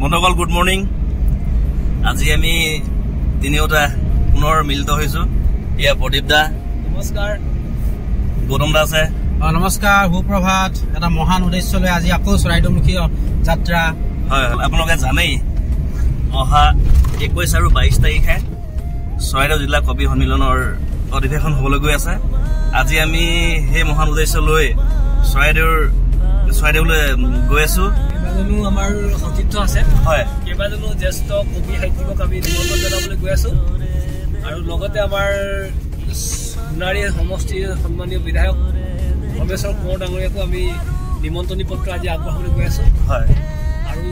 বন্ধুসকল, good morning. আজি আমি তিনিওটা পুনৰ মিলিত হৈছোঁ। এয়া প্ৰদীপ দা, নমস্কাৰ। গৌতম দা আছে। নমস্কাৰ, সুপ্ৰভাত। এটা মহান উদ্দেশ্য লৈ আজি আকৌ চৰাইদেউমুখী যাত্ৰা। হয়, আপোনালোকে জানেই অহা 21 আৰু 22 তাৰিখে চৰাইদেউ জিলা কবি সন্মিলনৰ অধিৱেশন হ'বলৈ গৈ আছে। আজি আমি সেই মহান উদ্দেশ্য লৈ চৰাইদেউলৈ গৈ আছো। কেইবাজনো আমাৰ সতীৰ্থ আছে। হয়, কেইবাজনো জ্যেষ্ঠ কবি সাহিত্যিকক আমি নিমন্ত্ৰণ জনাবলৈ গৈ আছো। আৰু লগতে আমাৰ সোণাৰী সমষ্টিৰ সন্মানীয় বিধায়ক ভৱেশ্বৰ কোঁৱৰ ডাঙৰীয়াকো আমি নিমন্ত্ৰণী পত্ৰ আজি আগবঢ়াবলৈ গৈ আছো। হয়, আৰু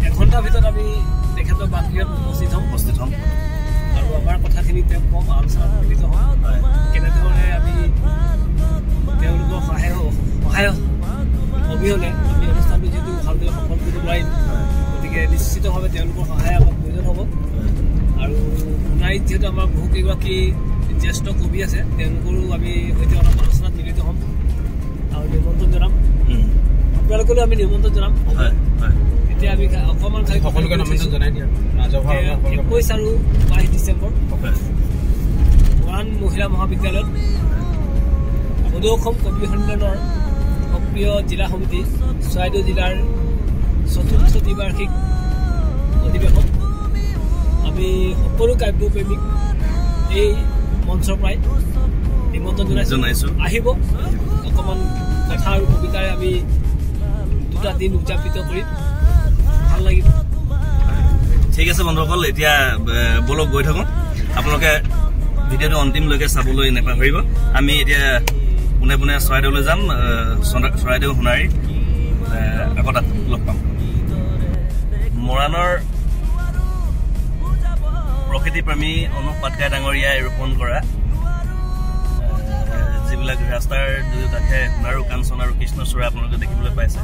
এঘণ্টাৰ ভিতৰত আমি তেখেতৰ বাসগৃহত উপস্থিত হ'ম আৰু আমাৰ কথাখিনি তেওঁক কম, আলোচনাত মিলিত হ'ম। কেনেধৰণে আমি তেওঁলোকৰ সহায় অবিহনে আমি অনুষ্ঠানটো যিহেতু ভালদৰে সফল কৰিব নোৱাৰিম, গতিকে নিশ্চিতভাৱে তেওঁলোকৰ সহায় আমাক প্ৰয়োজন হ'ব। আৰু সোণাৰীত যিহেতু আমাৰ বহুকেইগৰাকী জ্যেষ্ঠ কবি আছে, তেওঁলোকৰো আমি সৈতে অলপ আলোচনাত মিলিত হ'ম আৰু নিমন্ত্ৰণ জনাম। আপোনালোকলৈও আমি নিমন্ত্ৰণ জনাম। এতিয়া আমি অকণমান খালি সকলোকে নিমন্ত্ৰণ জনাই দিয়া। 21 আৰু 22 ডিচেম্বৰ মৰাণ মহিলা মহাবিদ্যালয়ত সদৌ অসম কবি সন্মিলনৰ সক্ৰিয় জিলা সমিতি চৰাইদেউ জিলাৰ চতুৰ্থ দ্বিবাৰ্ষিক অধিৱেশন। আমি সকলো কাব্যপ্ৰেমীক এই মঞ্চৰ পৰাই নিমন্ত্ৰণ জনাইছোঁ। আহিব, অকণমান কথা আৰু কবিতাৰে আমি দুটা দিন উদযাপিত কৰিম, ভাল লাগিব। ঠিক আছে বন্ধুসকল, এতিয়া বলক গৈ থাকোঁ। আপোনালোকে ভিডিঅ'টো অন্তিমলৈকে চাবলৈ নাপাহৰিব। আমি এতিয়া পোনে পোনে চৰাইদেউলৈ যাম, চৰাইদেউ সোণাৰী, আকৌ তাত লগ পাম। মৰাণৰ প্ৰকৃতিপ্ৰেমী অনুপ পাটকাই ডাঙৰীয়াই ৰোপণ কৰা যিবিলাক ৰাস্তাৰ দুয়ো কাষে সোণাৰু কাঞ্চন আৰু কৃষ্ণচূড়া আপোনালোকে দেখিবলৈ পাইছে।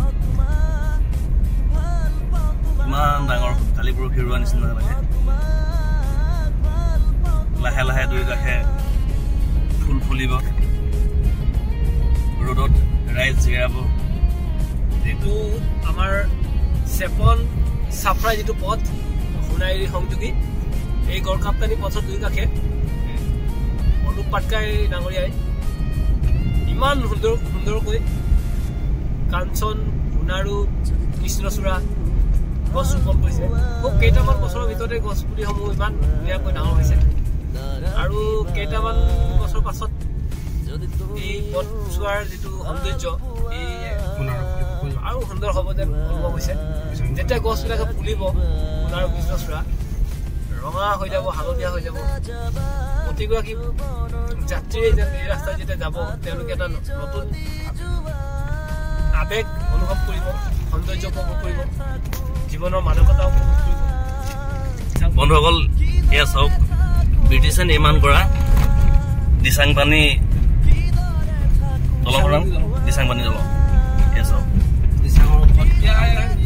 ইমান ডাঙৰ কালি পৰহি ৰোৱা নিচিনা লাগে। লাহে লাহে দুয়ো কাষে ফুল ফুলিব, ৰ'দত ৰাইজ জিৰাব। যিটো আমাৰ চেপন চাফৰাই যিটো পথ সোণাৰী সংযোগী, এই গড়কাপ্তানি পথৰ দুই কাষে অনুপ পাটকাই ডাঙৰীয়াই ইমান সুন্দৰ সুন্দৰকৈ কাঞ্চন, সোণাৰু, কৃষ্ণচূড়া গছ ৰোপণ কৰিছে। খুব কেইটামান বছৰৰ ভিতৰতে গছপুলিসমূহ ইমান ধুনীয়াকৈ ডাঙৰ হৈছে। আৰু কেইটামান বছৰ পাছত এই পথছোৱাৰ যিটো সৌন্দৰ্য, এই আৰু সুন্দৰ হ'ব যেন অনুভৱ হৈছে। যেতিয়া গছবিলাকে ফুলিব, সোণাৰু কৃষ্ণচূড়া ৰঙা হৈ যাব, হালধীয়া হৈ যাব। প্ৰতিগৰাকী যাত্ৰীয়ে যেন এই ৰাস্তাত যেতিয়া যাব, তেওঁলোকে এটা নতুন আৱেগ অনুভৱ কৰিব, সৌন্দৰ্য উপভোগ কৰিব, জীৱনৰ মাদকতা উপভোগ কৰিব। বন্ধুসকল, এয়া চাওক, ব্ৰিটিছে নিৰ্মাণ কৰা দিচাংপানী দলং, দিচাংপানী দলং। এয়া চাওক, দিচাঙৰ ওপৰত এতিয়া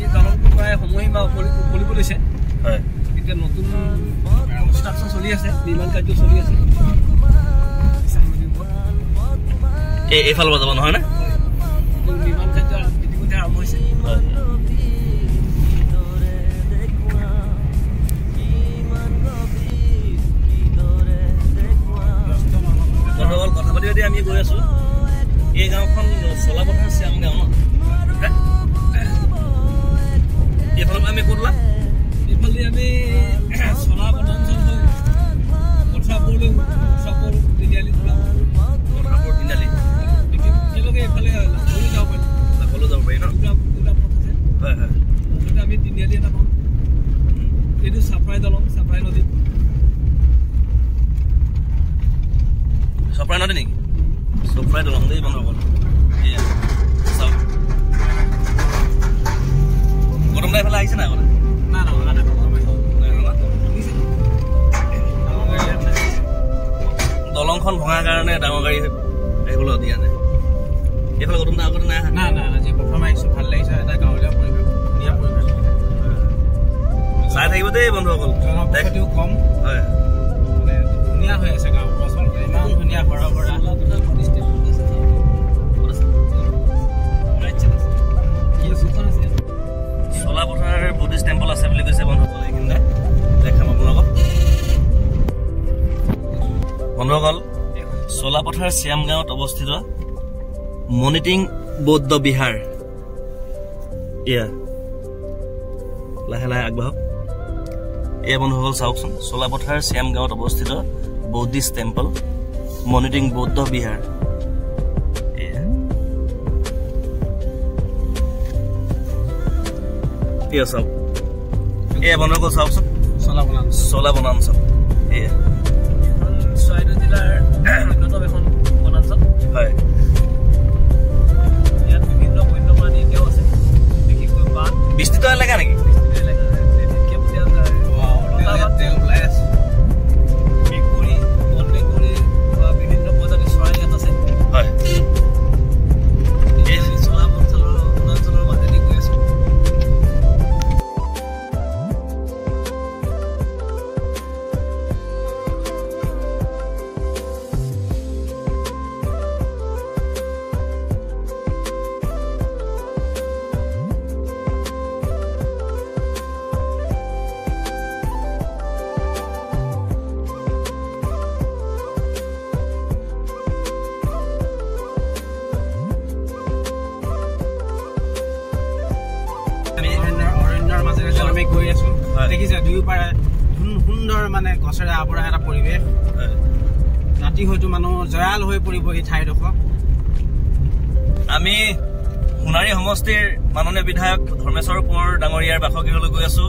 এই দলংটো প্ৰায় সময়সীমা উকলিব লৈছে। হয়, এতিয়া নতুন কনষ্ট্ৰাকশ্যন চলি আছে, নিৰ্মাণ কাৰ্য চলি আছে। এইফালৰ পৰা যাব নহয় নে? নিৰ্মাণ কাৰ্য ইতিমধ্যে আৰম্ভ হৈছে। বন্ধুসকল, কথা পাতি পাতি আমি গৈ আছো। এই গাঁওখন চলাপথাৰ শ্যাম গাঁও ন? এইফালৰ পৰা আমি ক'ত ওলাম? এইফালে আমি চলা বনাঞ্চল হৈ কঠৰাপুৰলৈ, কঠৰাপুৰ তিনিআলিত ওলাম। কঠৰাপুৰ তিনিআলি একেলগে এইফালে লাখলৈ যাব পাৰি। লাখলৈ যাব পাৰি ন? দুটা পথ আছে। হয় হয়, লগতে আমি তিনিআলি এটা পাম। এইটো চাফৰাই দলং, চাফৰাই নদী। চফৰাই নদী নেকি? চফৰাই দলং দেই বন্ধুসকল। এয়া চাওক, গৌতম দা এইফালে আহিছে নাই আগতে? দলংখন ভঙাৰ কাৰণে ডাঙৰ গাড়ী আহিবলৈ দিয়া নাই। এইফালে গৌতম দা আগতে নাই অহা? না না, আজি প্ৰথম আহিছোঁ, ভাল লাগিছে। এটা গাঁৱলীয়া পৰিৱেশ, ধুনীয়া পৰিৱেশ। চাই থাকিব দেই বন্ধুসকল। জনবসতিও কম। হয়, মানে ধুনীয়া হৈ আছে গাঁওবোৰ আচলতে, ইমান ধুনীয়া ভৰা ভৰা। চলা চলাপথাৰ বুদ্ধিষ্ট টেম্পল আছে বুলি কৈছে বন্ধুসকল, এইখিনিতে দেখাম আপোনালোকক। বন্ধুসকল, চলাপথাৰ শ্যাম গাঁৱত অৱস্থিত মণিটিং বৌদ্ধ বিহাৰ। এয়া লাহে লাহে আগবাঢ়ক। এয়া বন্ধুসকল চাওকচোন, চলাপথাৰ শ্যাম গাঁৱত অৱস্থিত বৌদ্ধিষ্ট টেম্পল মণিটিং বৌদ্ধ বিহাৰ। এয়া চাওক, এয়া বন্ধুসকল চাওকচোন, চলা বনাঞ্চল। এয়া চৰাইদেউ জিলাৰ অন্যতম এখন বনাঞ্চল। হয়, ইয়াত বিভিন্ন বন্যপ্ৰাণী এতিয়াও আছে, বিশেষকৈ বাঘ। বিস্তৃত এলেকা নেকি? মেকুৰী, বন মেকুৰী বা বিভিন্ন প্ৰজাতিৰ চৰাই ইয়াত আছে। হয়, আমি চলা বনাঞ্চলৰ মাজেদি গৈ আছো। আমি গৈ আছো, দেখিছে দুয়োপাৰে সুন্দৰ মানে গছেৰে আৱৰা এটা পৰিৱেশ। ৰাতি হয়তো মানুহ জয়াল হৈ পৰিব এই ঠাইডোখৰ। আমি সোণাৰী সমষ্টিৰ মাননীয় বিধায়ক ধৰ্মেশ্বৰ কোঁৱৰ ডাঙৰীয়াৰ বাসগৃহলৈ গৈ আছো।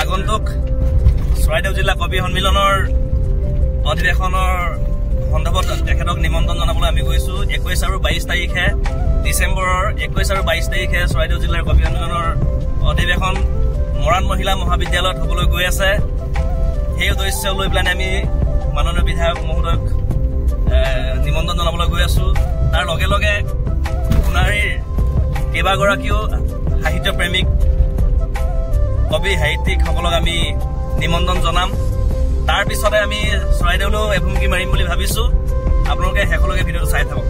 আগন্তুক চৰাইদেউ জিলা কবি সন্মিলনৰ অধিৱেশনৰ সন্দৰ্ভত তেখেতক নিমন্ত্ৰণ জনাবলৈ আমি গৈছো। 21 আৰু 22 তাৰিখে, ডিচেম্বৰৰ 21 আৰু 22 তাৰিখে চৰাইদেউ জিলাৰ কবি সন্মিলনৰ অধিৱেশন মৰাণ মহিলা মহাবিদ্যালয়ত হ'বলৈ গৈ আছে। সেই উদ্দেশ্য লৈ পেলাই আমি মাননীয় বিধায়ক মহোদয়ক নিমন্ত্ৰণ জনাবলৈ গৈ আছো। তাৰ লগে লগে সোণাৰীৰ কেইবাগৰাকীও সাহিত্য প্ৰেমিক, কবি, সাহিত্যিকসকলক আমি নিমন্ত্ৰণ জনাম। তাৰপিছতে আমি চৰাইদেউলৈও এভুমুকি মাৰিম বুলি ভাবিছো। আপোনালোকে শেষলৈকে ভিডিঅ'টো চাই থাকক।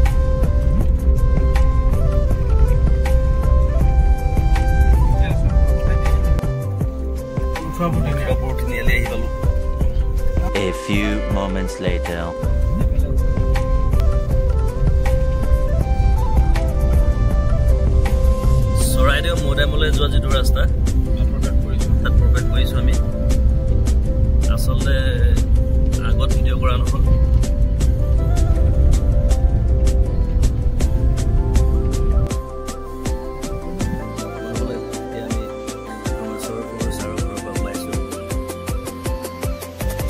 তিনিআলি আহি পালো। A few moments later. Charaideo মৈদামলৈ যোৱা যিটো ৰাস্তা, তাত প্ৰৱেশ কৰিছো আমি। আচলতে আগত ভিডিঅ' কৰা নহ'ল।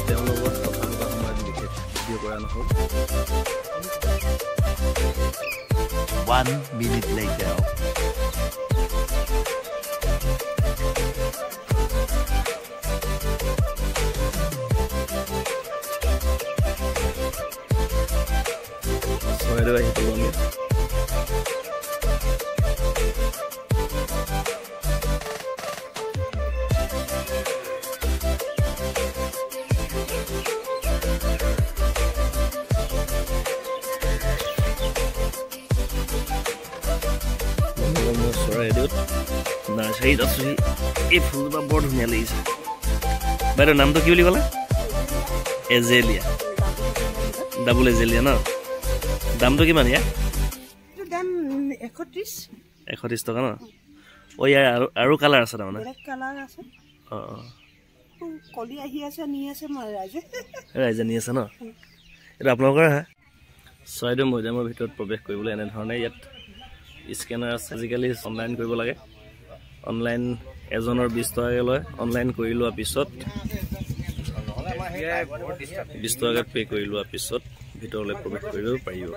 তেওঁৰ লগত কথা পতা সময়ত বিশেষ ভিডিঅ' কৰা নহ'ল। 1 minute later. Charaideo আহি পালো আমি। চৰাইদেউত নাৰ্চাৰীত আছোহি। এই ফুলজোপা বৰ ধুনীয়া লাগিছে। বাইদেউ নামটো কি বুলি ক'লে? এজেলিয়া, ডাবল এজেলিয়া ন? দামটো কিমান ইয়াৰ? 130 টকা ন? অ, ইয়াৰ আৰু কালাৰ আছে তাৰমানে। অঁ অঁ, ৰাইজে নি আছে ন? এইটো আপোনালোকৰ হে? চৰাইদেউ মৈদামৰ ভিতৰত প্ৰৱেশ কৰিবলৈ এনেধৰণে ইয়াত স্কেনাৰ আছে। আজিকালি অনলাইন কৰিব লাগে। অনলাইন এজনৰ 20 টকাকৈ লয়। অনলাইন কৰি লোৱাৰ পিছত 20 টকাকৈ পে' কৰি লোৱাৰ পিছত ভিতৰলৈ প্ৰৱেশ কৰিব পাৰিব।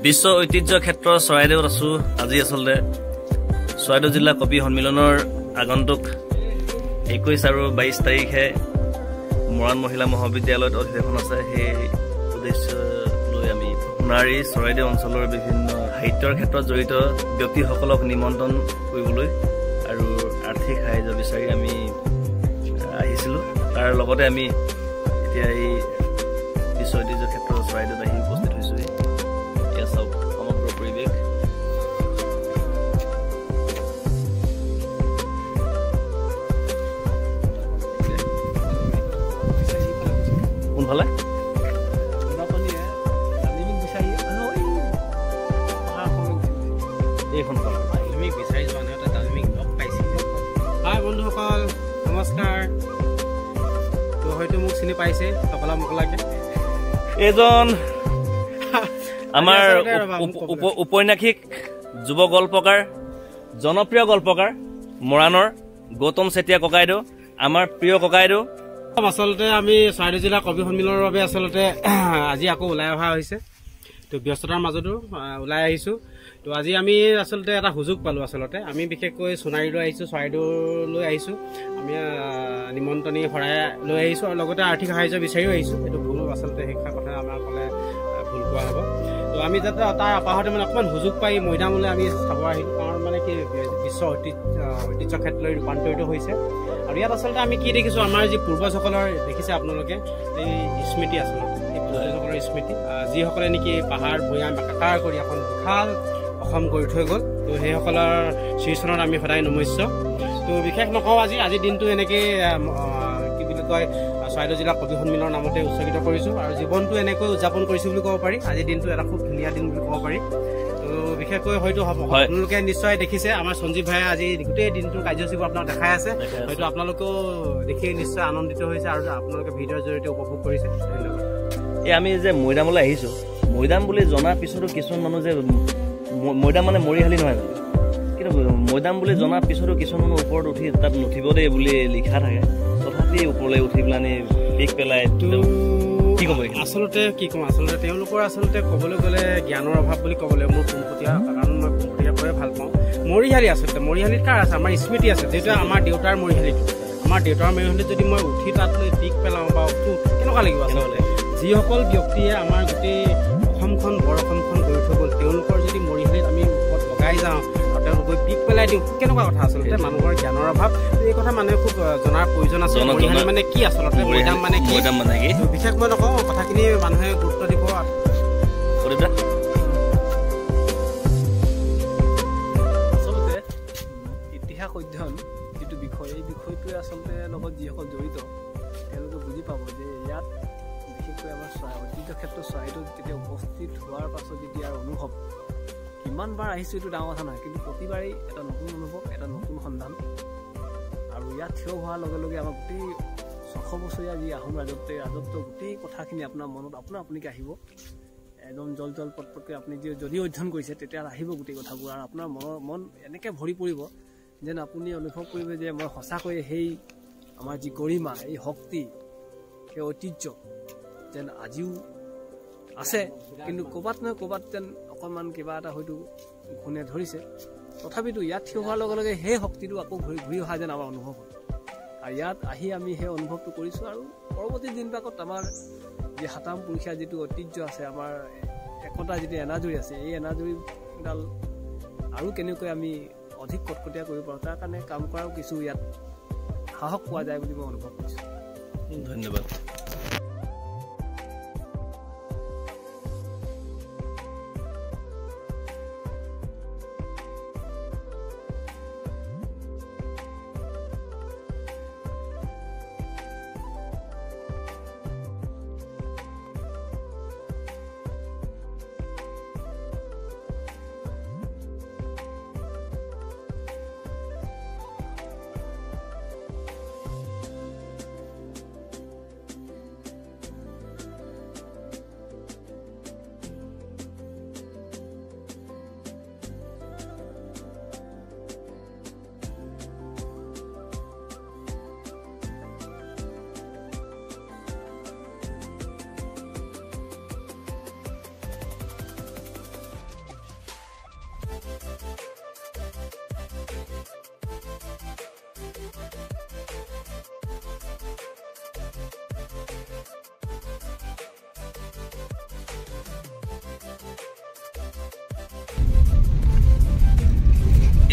বিশ্ব ঐতিহ্য ক্ষেত্ৰ চৰাইদেউত আছো। আজি আচলতে চৰাইদেউ জিলা কবি সন্মিলনৰ আগন্তুক 21 আৰু 22 তাৰিখে মৰাণ মহিলা মহাবিদ্যালয়ত অধিৱেশন আছে। সেই উদ্দেশ্য লৈ আমি সোণাৰী চৰাইদেউ অঞ্চলৰ বিভিন্ন সাহিত্যৰ ক্ষেত্ৰত জড়িত ব্যক্তিসকলক নিমন্ত্ৰণ কৰিবলৈ আৰু আৰ্থিক সাহায্য বিচাৰি আমি আহিছিলোঁ। তাৰ লগতে আমি এতিয়া এই বিশ্ব ঐতিহ্য ক্ষেত্ৰ চৰাইদেউত আহি উপস্থিত হৈছোঁহি। এয়া চাওক সমগ্ৰ পৰিৱেশ। কোনফালে এইখন বিচাৰি যোৱা নাই, ডালমিক লগ পাইছিলোঁ। হাই বন্ধুসকল, নমস্কাৰ। তো হয়তো মোক চিনি পাইছে টকলা মকলাকে। এইজন আমাৰ উপন্যাসিক, যুৱ গল্পকাৰ, জনপ্ৰিয় গল্পকাৰ মৰাণৰ গৌতম চেতিয়া ককাইদেউ, আমাৰ প্ৰিয় ককাইদেউ। আচলতে আমি চৰাইদেউ জিলা কবি সন্মিলনৰ বাবে আচলতে আজি আকৌ ওলাই অহা হৈছে। তো ব্যস্ততাৰ মাজতো ওলাই আহিছোঁ। তো আজি আমি আচলতে এটা সুযোগ পালোঁ। আচলতে আমি বিশেষকৈ সোণাৰীলৈ আহিছোঁ, চৰাইদেউলৈ আহিছোঁ। আমি নিমন্ত্ৰণী শৰাই লৈ আহিছোঁ আৰু লগতে আৰ্থিক সাহায্য বিচাৰিও আহিছোঁ। এইটো ভুল আচলতে শিক্ষাৰ কথা আমাৰ ক'লে ভুল কোৱা হ'ব। তো আমি যাতে তাৰ আপাহতে মানে অকণমান সুযোগ পাই মৈদামলৈ আমি চাব আহিলোঁ। কাৰণ মানে কি বিশ্ব ঐতিহ্য ক্ষেত্ৰলৈ ৰূপান্তৰিত হৈছে। আৰু ইয়াত আচলতে আমি কি দেখিছোঁ, আমাৰ যি পূৰ্বজসকলৰ দেখিছে আপোনালোকে এই স্মৃতি, আচলতে এই পূৰ্বজসকলৰ স্মৃতি, যিসকলে নেকি পাহাৰ ভৈয়াম একাকাৰ কৰি এখন বিশাল অসম কৰি থৈ গ'ল। তো সেইসকলৰ শ্ৰীচৰণত আমি সদায় নমস্য। তো বিশেষ নকওঁ, আজি দিনটো এনেকৈ কি বুলি কয় চৰাইদেউ জিলা কবি সন্মিলনৰ নামতে উৎসৰ্গিত কৰিছোঁ আৰু জীৱনটো এনেকৈ উদযাপন কৰিছোঁ বুলি ক'ব পাৰি। আজিৰ দিনটো এটা খুব ধুনীয়া দিন বুলি ক'ব পাৰি। তো বিশেষকৈ হয়তো আপোনালোকে নিশ্চয় দেখিছে আমাৰ সঞ্জীৱ ভাইয়ে আজি গোটেই দিনটোৰ কাৰ্যসূচীবোৰ আপোনাক দেখাই আছে। হয়তো আপোনালোকেও দেখি নিশ্চয় আনন্দিত হৈছে আৰু আপোনালোকে ভিডিঅ'ৰ জৰিয়তে উপভোগ কৰিছে। ধন্যবাদ। এই আমি যে মৈদামলৈ আহিছোঁ, মৈদাম বুলি জনাৰ পিছতো কিছুমান মানুহ যে মৈদাম মানে মৰিশালি নহয় জানো, কিন্তু মৈদাম বুলি জনাৰ পিছতো কিছুমান মানুহ ওপৰত উঠি তাত নুঠিব দেই বুলি লিখা থাকে, তথাপি ওপৰলৈ উঠি পেলানি পিক পেলাই। কি ক'ব আচলতে, কি ক'ম আচলতে তেওঁলোকৰ আচলতে ক'বলৈ গ'লে জ্ঞানৰ অভাৱ বুলি ক'বলৈ মোৰ পোনপটীয়া, কাৰণ মই পোনপটীয়াকৈয়ে ভাল পাওঁ। মৰিশালি আচলতে মৰিশালিত কাৰ আছে, আমাৰ স্মৃতি আছে। যিহেতু আমাৰ দেউতাৰ মৰিশালিটো, আমাৰ দেউতাৰ মৰিশালিত যদি মই উঠি তাত লৈ পিক পেলাওঁ বা উঠো, কেনেকুৱা লাগিব আচলতে। যিসকল ব্যক্তিয়ে আমাৰ গোটেই অসমখন বৰ অসমখন গঢ়ি থৈ গ'ল, তেওঁলোকৰ যদি মৰিশালিত আমি ওপৰত লগাই যাওঁ আৰু তেওঁলোক গৈ পিক পেলাই দিওঁ, কেনেকুৱা কথা আচলতে। মানুহৰ জ্ঞানৰ অভাৱ, এই কথা মানুহে খুব জনাৰ প্ৰয়োজন আছে। মৰিশালি মানে কি আচলতে, মৈদাম মানে কি, বিশেষ মই নকওঁ, কথাখিনি মানুহে গুৰুত্ব দিব। আচলতে ইতিহাস অধ্যয়ন যিটো বিষয়, এই বিষয়টোৱে আচলতে লগত যিসকল জড়িত তেওঁলোকে বুজি পাব যে ইয়াত বিশেষকৈ আমাৰ ঐতিহ্য ক্ষেত্ৰ চৰাইদেউত যেতিয়া উপস্থিত হোৱাৰ পাছত যেতিয়া ইয়াৰ অনুভৱ, কিমানবাৰ আহিছোঁ এইটো ডাঙৰ কথা নহয়, কিন্তু প্ৰতিবাৰেই এটা নতুন অনুভৱ, এটা নতুন সন্ধান। আৰু ইয়াত থিয় হোৱাৰ লগে লগে আমাৰ গোটেই 600 বছৰীয়া যি আহোম ৰাজত্ব, এই ৰাজত্ব গোটেই কথাখিনি আপোনাৰ মনত আপুনিকে আহিব, একদম জল জল পটপটকৈ আপুনি যদি অধ্যয়ন কৰিছে তেতিয়া আহিব গোটেই কথাবোৰ। আৰু আপোনাৰ মন এনেকৈ ভৰি পৰিব যেন আপুনি অনুভৱ কৰিব যে মই সঁচাকৈয়ে সেই আমাৰ যি গৰিমা, এই শক্তি, সেই ঐতিহ্য যেন আজিও আছে, কিন্তু ক'ৰবাত নহয় ক'ৰবাত যেন অকণমান কিবা এটা হয়তো ঘূণে ধৰিছে। তথাপিতো ইয়াত থিয় হোৱাৰ লগে লগে সেই শক্তিটো আকৌ ঘূৰি ঘূৰি অহা যেন আমাৰ অনুভৱ হয়। আৰু ইয়াত আহি আমি সেই অনুভৱটো কৰিছোঁ। আৰু পৰৱৰ্তী দিনবিলাকত আমাৰ যি সাতাম পুৰুষীয়া যিটো ঐতিহ্য আছে, আমাৰ একতা যিটো এনাজৰী আছে, এই এনাজৰীডাল আৰু কেনেকৈ আমি অধিক কটকটীয়া কৰিব পাৰোঁ তাৰ কাৰণে কাম কৰাও কিছু ইয়াত সাহস পোৱা যায় বুলি মই অনুভৱ কৰিছোঁ। ধন্যবাদ।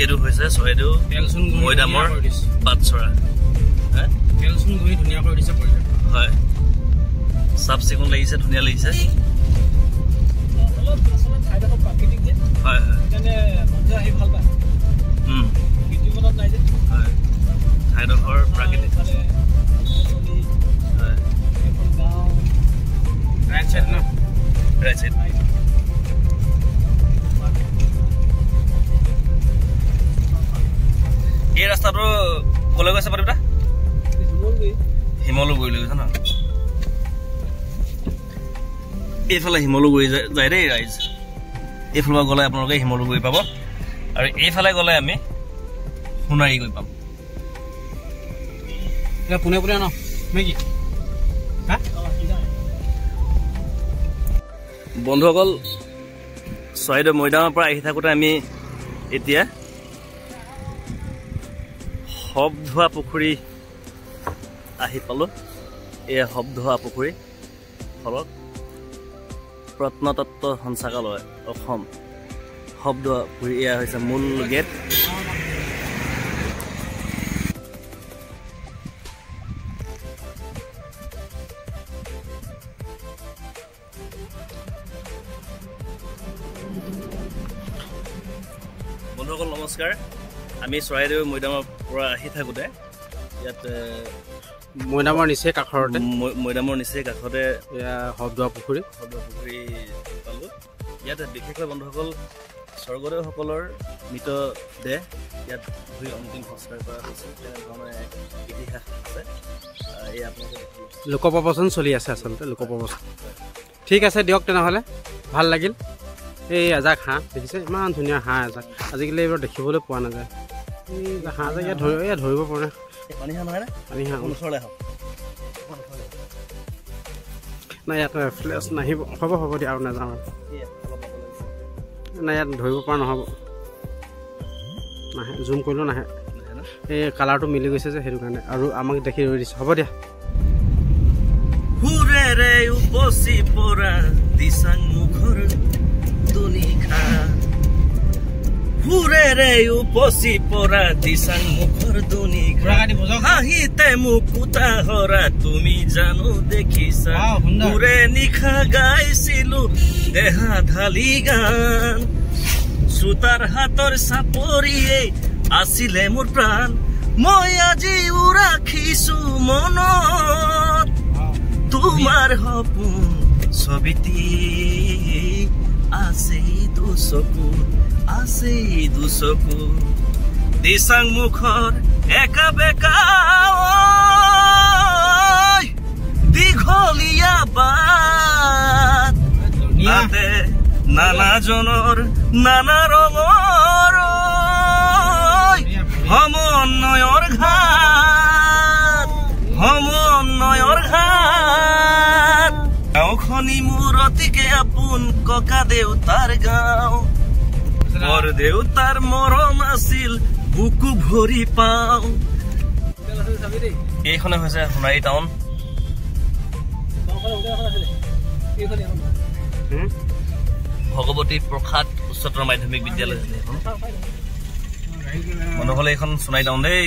এইটো হৈছে চৰাইদেউ মৈদামৰ বাটচৰা। ধুনীয়া কৰি দিছে, হয়, চাফ চিকুণ লাগিছে, ধুনীয়া লাগিছে। হয় হয়, হয়, ঠাইডোখৰ প্ৰাকৃতিক। হয়, ৰাইট চাইড ন? Right side. এই ৰাস্তাটো ক'লৈ গৈছে পাতিবা? শিমলুগুৰিলৈ গৈছে ন? এইফালে শিমলুগুৰি যায় দেই ৰাইজ। এইফালৰ পৰা গ'লে আপোনালোকে শিমলুগুৰি পাব, আৰু এইফালে গ'লে আমি সোণাৰী গৈ পাম। পোনে পোনে ন নেকি? বন্ধুসকল, চৰাইদেউ মৈদামৰ পৰা আহি থাকোঁতে আমি এতিয়া শৱধোৱা পুখুৰী আহি পালোঁ। এয়া শৱধোৱা পুখুৰী ফলক, প্ৰত্নতত্ত্ব সঞ্চালকালয় অসম। শৱধোৱা পুখুৰী, এয়া হৈছে মূল গেট। বন্ধুসকল নমস্কাৰ। আমি চৰাইদেউ মৈদামৰ পৰা আহি থাকোঁতে ইয়াত মৈদামৰ নিচেই কাষতে, মৈদামৰ নিচেই কাষতে এয়া শৱধোৱা পুখুৰী, শৱধোৱা পুখুৰী পালোঁ। ইয়াত বিশেষকৈ বন্ধুসকল স্বৰ্গদেউসকলৰ মৃতদেহ ইয়াত ধুই অন্তিম সংস্কাৰ কৰা হৈছিল, তেনেধৰণৰ এক ইতিহাস আছে। এই আপোনালোকে লোকপ্ৰবচন চলি আছে, আচলতে লোকপ্ৰবচন। ঠিক আছে দিয়ক তেনেহ'লে, ভাল লাগিল। এই এজাক হাঁহ দেখিছে, ইমান ধুনীয়া হাঁহ এজাক, আজিকালি এইবোৰ দেখিবলৈ পোৱা নাযায়। এই হাঁহ এজাক ইয়াত ধৰিব, ইয়াত ধৰিব পৰা নাই। পানী হাঁহ নহয় নে? পানী হাঁহ। ওচৰলৈ আহক। নাই, ইয়াত ফ্লেছ নাহিব। হ'ব হ'ব দিয়া, আৰু নাযাওঁ আৰু। নাই, ইয়াত ধৰিব পৰা নহ'ব, নাহে, জুম কৰিলেও নাহে। এই কালাৰটো মিলি গৈছে যে, সেইটো কাৰণে আৰু আমাক দেখি ৰৈ দিছে। হ'ব দিয়া। সুৰেৰে উপচি পৰা দিচাং মুখৰ দুনিশা, সুৰেৰে উপচি পৰা দিচাং মুখৰ দুনিশা, হাঁহিতে মুকুতা হৰা তুমি জানো দেখিছা। সুৰে নিশা গাইছিলো দেহা ঢালি গান, শ্ৰোতাৰ হাতৰ চাপৰিয়ে আছিলে মোৰ প্ৰাণ। মই আজিও ৰাখিছো মনত তোমাৰ সপোন ছবিটি, আছেই দুচকুত, আছেই দুচকুত। দিচাং মুখৰ একা বেকা দীঘলীয়া বাট, তাতে নানা জনৰ নানা ৰঙৰ সমন্বয়ৰ ঘাট, সমন্বয়ৰ ঘাট। গাঁওখনি মোৰ অতিকে আপোন ককা দেউতাৰ গাঁও, বৰ দেউতাৰ মৰম আছিল বুকু ভৰি পাওঁ। এইখনে হৈছে সোণাৰী টাউন। ভগৱতী প্ৰসাদ উচ্চতৰ মাধ্যমিক বিদ্যালয় এইখন। বন্ধুসকল, এইখন সোণাৰী টাউন দেই।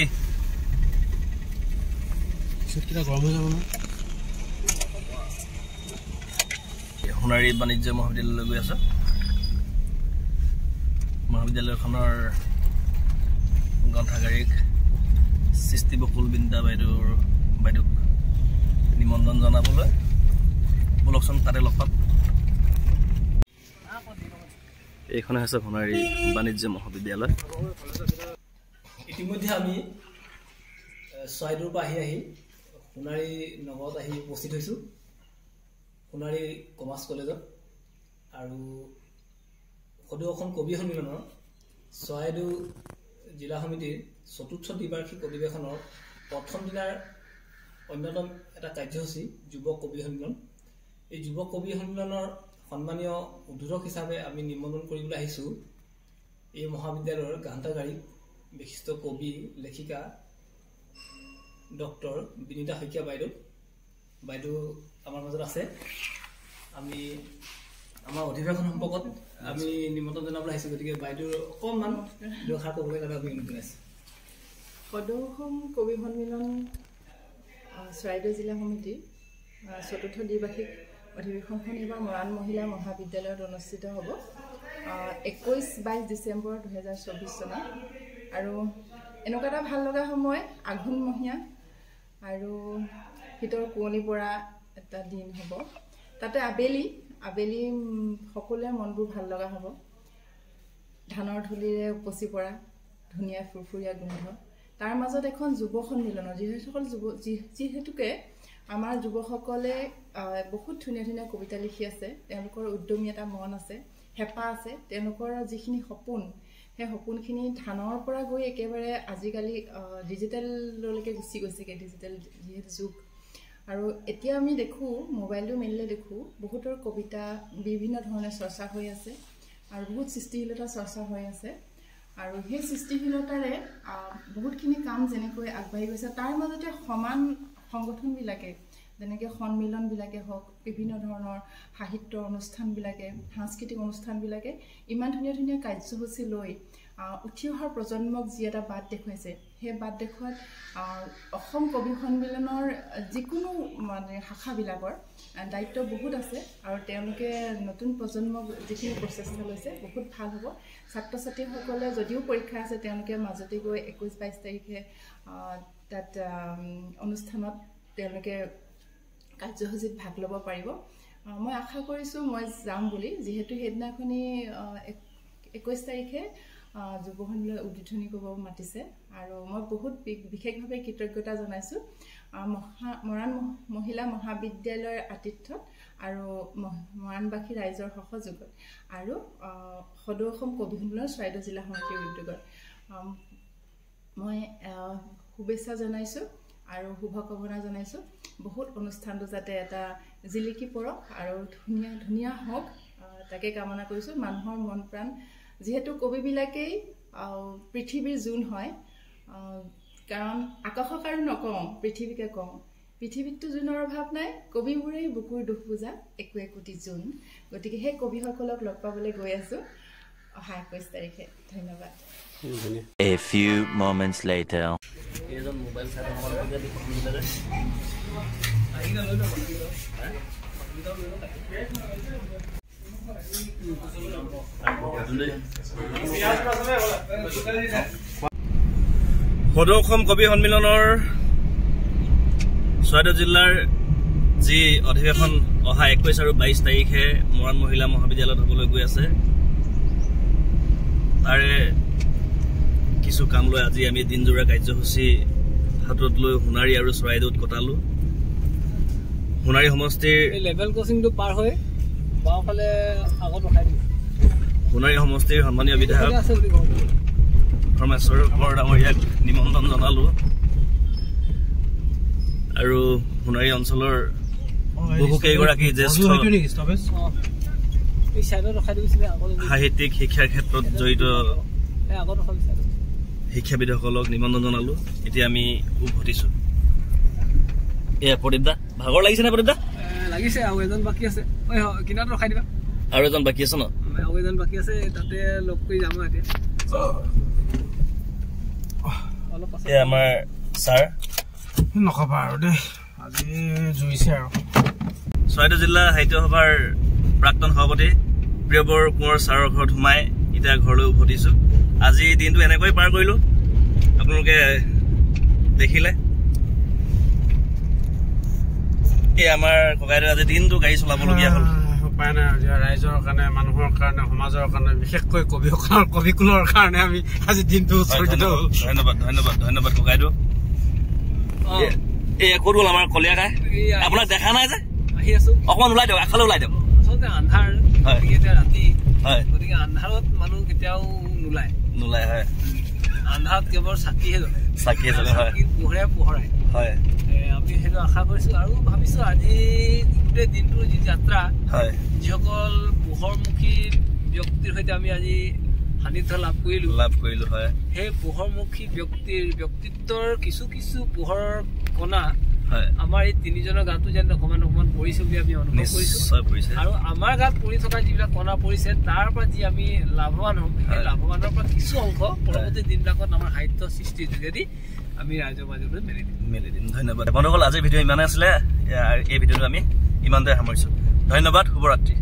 সোণাৰী বাণিজ্য মহাবিদ্যালয়লৈ গৈ আছো। মহাবিদ্যালয়খনৰ গ্ৰন্থাগাৰিক সৃষ্টি বকুল বিন্দা বাইদেউক নিমন্ত্ৰণ জনাবলৈ বলকচোন, তাতে লগ পাম। এইখনে হৈছে সোণাৰী বাণিজ্য মহাবিদ্যালয়। ইতিমধ্যে আমি চৰাইদেউৰ পৰা আহি আহি সোণাৰী নগৰত আহি উপস্থিত হৈছোঁ, সোণাৰী কমাৰ্চ কলেজত। আৰু সদৌ অসম কবি সন্মিলনৰ চৰাইদেউ জিলা সমিতিৰ চতুৰ্থ দ্বিবাৰ্ষিক অধিৱেশনৰ প্ৰথম দিনাৰ অন্যতম এটা কাৰ্যসূচী যুৱ কবি সন্মিলন। এই যুৱ কবি সন্মিলনৰ সন্মানীয় উদ্বোধক হিচাপে আমি নিমন্ত্ৰণ কৰিবলৈ আহিছোঁ এই মহাবিদ্যালয়ৰ গ্ৰন্থাগাৰিক বিশিষ্ট কবি লেখিকা ডক্টৰ বিনীতা শইকীয়া বাইদেউ। বাইদেউ আমাৰ মাজত আছে। আমি আমাৰ অধিৱেশন সম্পৰ্কত আমি নিমন্ত্ৰণ জনাবলৈ আহিছোঁ। গতিকে বাইদেউৰ অকণমান দুষাৰ ক'বলৈ কাৰণে আমি অনুৰোধ জনাইছোঁ। সদৌ অসম কবি সন্মিলন চৰাইদেউ জিলা সমিতিৰ চতুৰ্থ দ্বিবাৰ্ষিক অধিৱেশনখন এইবাৰ মৰাণ মহিলা মহাবিদ্যালয়ত অনুষ্ঠিত হ'ব 21-22 ডিচেম্বৰ 2024 চনত। আৰু এনেকুৱা এটা ভাল লগা সময়, আঘোণমহীয়া আৰু শীতৰ কুঁৱলী পৰা এটা দিন হ'ব। তাতে আবেলি আবেলি সকলোৰে মনবোৰ ভাল লগা হ'ব, ধানৰ ধূলিৰে উপচি পৰা ধুনীয়া ফুৰফুৰীয়া গোন্ধ। তাৰ মাজত এখন যুৱ সন্মিলনৰ যিসকল যুৱ যিহেতুকে আমাৰ যুৱকসকলে বহুত ধুনীয়া ধুনীয়া কবিতা লিখি আছে, তেওঁলোকৰ উদ্যমী এটা মন আছে, হেঁপাহ আছে, তেওঁলোকৰ যিখিনি সপোন, সেই সপোনখিনি ধানৰ পৰা গৈ একেবাৰে আজিকালি ডিজিটেললৈকে গুচি গৈছেগৈ, ডিজিটেল যিহেতু যুগ। আৰু এতিয়া আমি দেখোঁ, মোবাইলটো মেলিলে দেখোঁ বহুতৰ কবিতা বিভিন্ন ধৰণে চৰ্চা হৈ আছে আৰু বহুত সৃষ্টিশীলতা চৰ্চা হৈ আছে। আৰু সেই সৃষ্টিশীলতাৰে বহুতখিনি কাম যেনেকৈ আগবাঢ়ি গৈছে, তাৰ মাজতে সমান সংগঠনবিলাকে যেনেকৈ সন্মিলনবিলাকে হওক, বিভিন্ন ধৰণৰ সাহিত্য অনুষ্ঠানবিলাকে, সাংস্কৃতিক অনুষ্ঠানবিলাকে ইমান ধুনীয়া ধুনীয়া কাৰ্যসূচী লৈ উঠি অহা প্ৰজন্মক যি এটা বাট দেখুৱাইছে, সেই বাট দেখুৱাত অসম কবি সন্মিলনৰ যিকোনো মানে শাখাবিলাকৰ দায়িত্ব বহুত আছে। আৰু তেওঁলোকে নতুন প্ৰজন্মক যিখিনি প্ৰচেষ্টা লৈছে বহুত ভাল হ'ব। ছাত্ৰ ছাত্ৰীসকলে যদিও পৰীক্ষা আছে, তেওঁলোকে মাজতে গৈ 21-22 তাৰিখে তাত অনুষ্ঠানত তেওঁলোকে কাৰ্যসূচীত ভাগ ল'ব পাৰিব। মই আশা কৰিছোঁ মই যাম বুলি, যিহেতু সেইদিনাখনি 21 তাৰিখে যুৱ সন্মিলন উদ্বোধনী কৰিব মাতিছে। আৰু মই বহুত বিশেষভাৱে কৃতজ্ঞতা জনাইছোঁ মৰাণ মহিলা মহাবিদ্যালয়ৰ আতিথ্যত আৰু মৰাণবাসী ৰাইজৰ সহযোগত আৰু সদৌ অসম কবি সন্মিলনৰ চৰাইদেউ জিলা সমিতিৰ উদ্যোগত মই শুভেচ্ছা জনাইছোঁ আৰু শুভকামনা জনাইছোঁ। বহুত অনুষ্ঠানটো যাতে এটা জিলিকি পৰক আৰু ধুনীয়া ধুনীয়া হওক তাকে কামনা কৰিছোঁ। মানুহৰ মন প্ৰাণ যিহেতু কবিবিলাকেই পৃথিৱীৰ জোন হয়, কাৰণ আকাশক আৰু নকওঁ, পৃথিৱীকে কওঁ। পৃথিৱীততো জোনৰ অভাৱ নাই, কবিবোৰেই বুকুৰ দুখ বুজা একো একোটি জোন। গতিকে সেই কবিসকলক লগ পাবলৈ গৈ আছোঁ অহা 21 তাৰিখে। ধন্যবাদ। A few moments later. এইজন মোবাইল চাই সদৌ অসম কবি সন্মিলনৰ চৰাইদেউ জিলাৰ যি অধিৱেশন অহা 21 আৰু 22 তাৰিখে মৰাণ মহিলা মহাবিদ্যালয়ত হ'বলৈ গৈ আছে, তাৰে কিছু কাম লৈ আজি আমি দিনজোৰা কাৰ্যসূচী হাতত লৈ সোণাৰী আৰু চৰাইদেউত কটালো। সোণাৰী সমষ্টিৰ লেভেল ক্ৰছিংটো পাৰ হৈ বাওঁফালে আগত ৰখাই দিম। সোণাৰী সমষ্টিৰ সন্মানীয় বিধায়ক ধৰ্মেশ্বৰ কোঁৱৰ ডাঙৰীয়াক নিমন্ত্ৰণ জনালো আৰু সোণাৰী অঞ্চলৰ বহুকেইগৰাকী জ্যেষ্ঠ সাহিত্যিক শিক্ষাৰ ক্ষেত্ৰত জড়িত শিক্ষাবিদসকলক নিমন্ত্ৰণ জনালো। এতিয়া আমি উভতিছো। এয়া প্ৰদীপ দা, ভাগৰ লাগিছে নে প্ৰদীপ দা? লাগিছে। আৰু এজন বাকী আছে, কিনাৰত ৰখাই দিবা। আৰু এজন বাকী আছে ন? আৰু এজন বাকী আছে, তাতে লগ কৰি যাম এতিয়া। এয়া আমাৰ ছাৰ। নকবা আৰু দেই, আজি জুইছে আৰু। চৰাইদেউ জিলা সাহিত্য সভাৰ প্ৰাক্তন সভাপতি প্ৰিয়বৰ কোঁৱৰ ছাৰৰ ঘৰত সোমাই এতিয়া ঘৰলৈ উভতিছো। আজি দিনটো এনেকৈ পাৰ কৰিলো, আপোনালোকে দেখিলে। এই আমাৰ ককাইদেউ আজি দিনটো গাড়ী চলাবলগীয়া হ'ল। উপায় নাই, ৰাইজৰ কাৰণে, মানুহৰ কাৰণে, সমাজৰ কাৰণে, বিশেষকৈ কবিসকলৰ, কবিকুলৰ কাৰণে আমি আজি দিনটো উৎসৰ্গিত হ'ল। ধন্যবাদ, ধন্যবাদ, ধন্যবাদ ককাইদেউ। এই ক'ত গ'ল আমাৰ কলীয়া কাই? আপোনাক দেখা নাই যে? আহি আছো। অকণমান ওলাই দিয়ক, আগফালে ওলাই দিয়ক। আচলতে আন্ধাৰ, এতিয়া ৰাতি, গতিকে আন্ধাৰত মানুহ কেতিয়াও নোলায়। নোলায়, হয়। আন্ধাৰত কেৱল চাকিহে জ্বলে। চাকিহে জ্বলে, হয়। পোহৰে পোহৰাই, হয়। আমি সেইটো আশা কৰিছো আৰু ভাবিছো আজি গোটেই দিনটোৰ যি যাত্ৰা, হয়, যিসকল পোহৰমুখী ব্যক্তিৰ সৈতে আমি আজি সান্নিধ্য লাভ কৰিলো, হয়, সেই পোহৰমুখী ব্যক্তিৰ ব্যক্তিত্বৰ কিছু কিছু পোহৰৰ কণা আমাৰ এই তিনিজনৰ গাতো যেন অকণমান অকণমান পৰিছে বুলি আমি অনুভৱ কৰিছোঁ। আৰু আমাৰ গাত পৰি থকা যিবিলাক কণা পৰিছে তাৰ পৰা যি আমি লাভৱান হ'ম, সেই লাভৱানৰ পৰা কিছু অংশ পৰৱৰ্তী দিনবিলাকত আমাৰ সাহিত্য সৃষ্টিৰ যোগেদি আমি ৰাইজৰ মাজলৈ মেলি দিম। ধন্যবাদ বন্ধুসকল, আজিৰ ভিডিঅ' ইমানেই আছিলে। এই ভিডিঅ'টো আমি ইমানতে সামৰিছোঁ। ধন্যবাদ, শুভৰাত্ৰি।